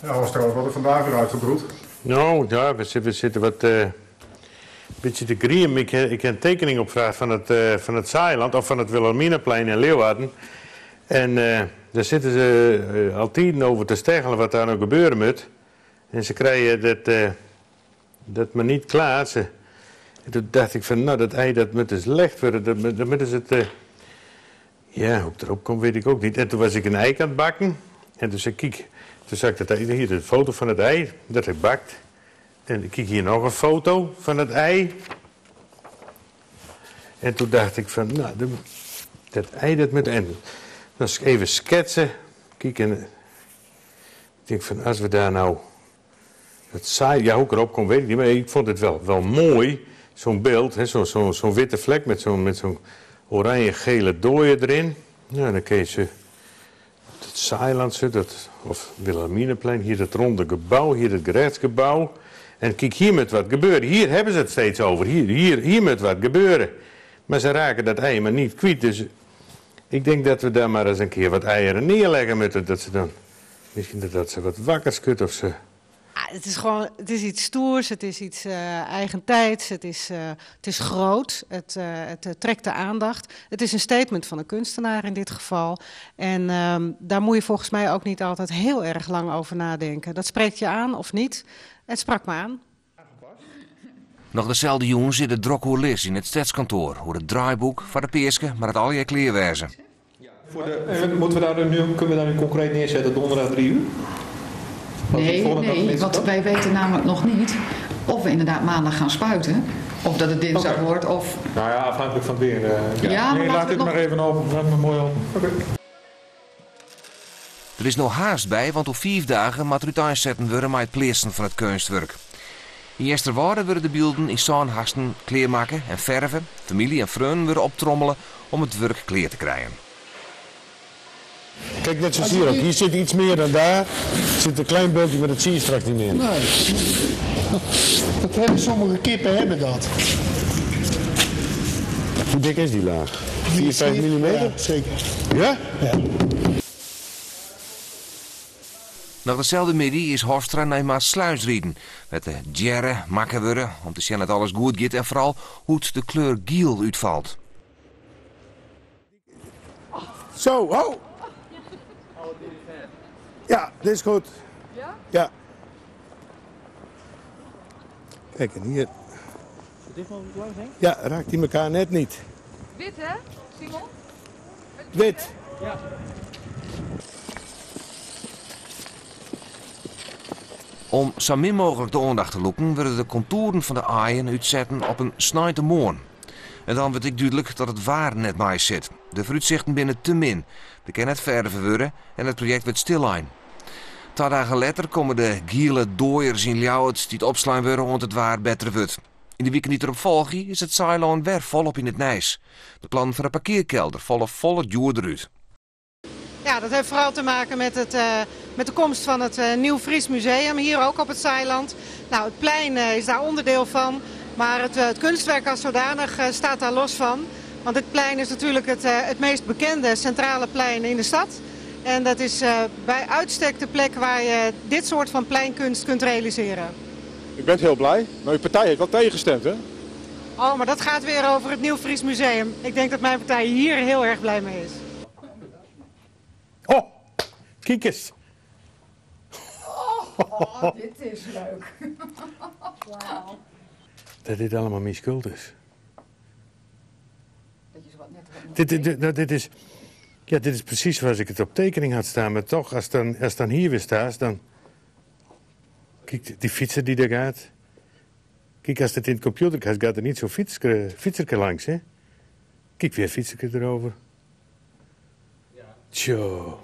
Ja, Hofstra, wat is vandaag weer uitgebroed? No, ja, we sitte wat bytsje te griemen. Ik ha in tekening opfraagd fan it Saailân of fan it Wilhelminaplein yn Leeuwarden. En dêr sitte se al tiden over te steggelen wat dêr no gebeure moat. En se krije dat mar net klear. En doe tocht ik fan, no, dat ei dat moat ris lecht wurde. Dat moat ris it, ja, hoe't ik derop kom wit ik ek net. En doe wie ik in ei oan it bakken. En doe sei ik, kyk, doe seach ik dat ei, hjir de foto fan it ei, dat ik bakt. En ik kyk hjir noch in foto fan it ei. En doe tocht ik fan, no, dat ei dat moat. En dan even sketse. Kyk, en ik tink fan, as we dêr no dat saai, ja, hoe't ik derop kom, wit ik net, mar ik fûn it wol moai, sa'n byld, hè, sa'n wite flek mei sa'n oranje-gele doaier deryn. No, dan kinne se it Saailân sit, of Wilhelminaplein, hjir it rûne gebou, hjir it gerjochtsgebou. En kyk, hjir moat wat gebeure. Hjir hawwe se it steeds oer. Hjir moat wat gebeure. Mar se reitsje dat ei mar net kwyt. Dus ik tink dat we dêr mar ris in kear wat eieren nearlizze moatte. Dat se dan, miskien dat se wat wakker skudt of se. Ah, het is gewoon, het is iets stoers, het is iets eigentijds, het is groot, het trekt de aandacht. Het is een statement van een kunstenaar in dit geval. En daar moet je volgens mij ook niet altijd heel erg lang over nadenken. Dat spreekt je aan of niet. Het sprak me aan. Noch deselde jûn sit it drok oerlis yn it stedskantoar oer it draaiboek foar de Peaske, mar it allegear klear wêze. En moeten we daar nu, kunnen we daar nu concreet neerzetten donderdag 3 uur? Want Nee, volgende dag nee, tenminste want dat? wij weten namelijk nog niet of we inderdaad maandag gaan spuiten. Of dat het dinsdag Oké. wordt. Of... Nou ja, afhankelijk van het weer. Ja, maar Nee, laten laat we dit nog- maar even open. Laat maar mooi open. Oké. Der is no haast by, want oer 5 dagen moat der úteinsetten wurde mei it pleatsen fan it keunstwurk. Yn Easterwâlde wurde de bylden yn sân hasten klearmakke en ferve. Famylje en freonen wurde optrommele om it wurk klear te krijen. Kijk, net zoals hier ook. Hier zit iets meer dan daar. Er zit een klein bultje, maar dat zie je straks niet meer. Nee. Dat hebben sommige kippen hebben dat. Hoe dik is die laag? 4, 5 mm? Ja, zeker. Ja? Ja. Noch deselde middei is Hofstra nei Maassluis riden. Dêr't de djerren makke wurde om te sjen dat alles goed giet en foaral hoe't de kleur giel útfalt. Zo, ho! Ja, dit is goed. Ja? Ja. Kijk, en hier. Ja, raakt die elkaar net niet. Wit hè, Simon? Wit. Om sa min mooglik de oandacht te lûken, wurde de kontoeren fan de aaien útsetten op in sneintemoarn. En dan wurdt ek dúdlik dat it waar net meisit. De foarútsichten binne te min. Der kin net ferve wurde en it projekt wurdt stillein. 2 dagen letter komme de giele doaiers yn Ljouwert dy't opslein wurde oant it waar better wurdt. Yn de wiken dy't derop folgje is it Saailân wer folop yn it nijs. De plannen foar de parkearkelder falle folle djoerder út. Ja, dat heeft vooral te maken met de komst van het Nieuw Fries Museum, hier ook op het Zaailand. Nou, het plein is daar onderdeel van, maar het kunstwerk als zodanig staat daar los van. Want het plein is natuurlijk het meest bekende centrale plein in de stad. En dat is bij uitstek de plek waar je dit soort van pleinkunst kunt realiseren. U bent heel blij, maar uw partij heeft wel tegengestemd, hè? Oh, maar dat gaat weer over het Nieuw Fries Museum. Ik denk dat mijn partij hier heel erg blij mee is. Oh, kijk eens. Oh, dit is leuk. Dat dit allemaal mijn schuld is. Dat je zo wat net wat Dit, nou, ja, dit is precies zoals ik het op tekening had staan. Maar toch, als dan hier weer staat, dan... Kijk, die fietser die daar gaat. Kijk, als het in het computer gaat, gaat er niet zo'n fietser langs, hè? Kijk, weer fietser erover. Tjo.